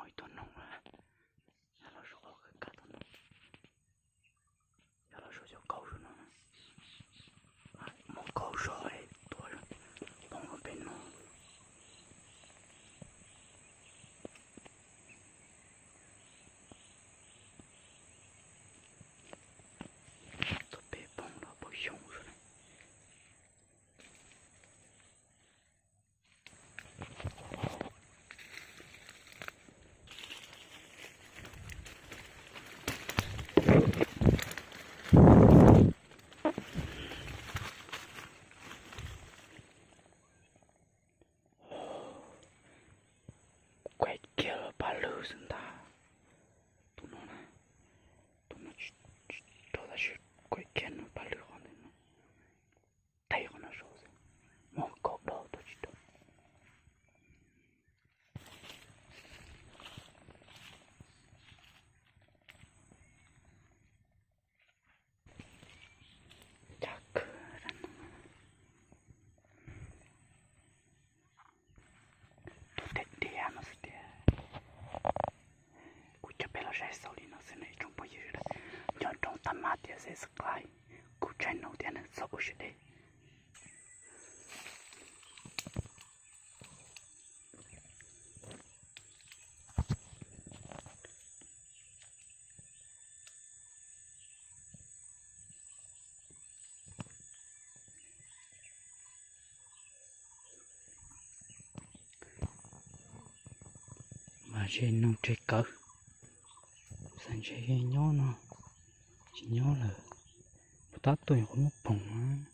Ib tug noog na, yog los suav qhov kawg kab tug noog, yog los suav cov kaus zog no, muab kaus zog tuav poob rau pem no. Tuav pem poob rau pem xyoo zog na. Kuaib kiag lub paj lwg xwb ntag. Tus no na, tus no tsis raug tab sis kuaib kiag no paj lwg qhov ntawd no. Thaij qhov no saud xwb, muab kaus do tuaj tsis tau. Caj kawg, tus teb diav no xwb tiag. Kuv coj peb los saib xaus li no xwb na ib tsoom phooj ywg sawv daws. Nco ntsoov tag mab tias subscribe kuv channel thiab na, txhob ua siab deb. Mas ze noog tseg kawg, xav ntshe nyob no tsis nyob lawm, puas tab tuaj nyuam qhuav muab phoom na.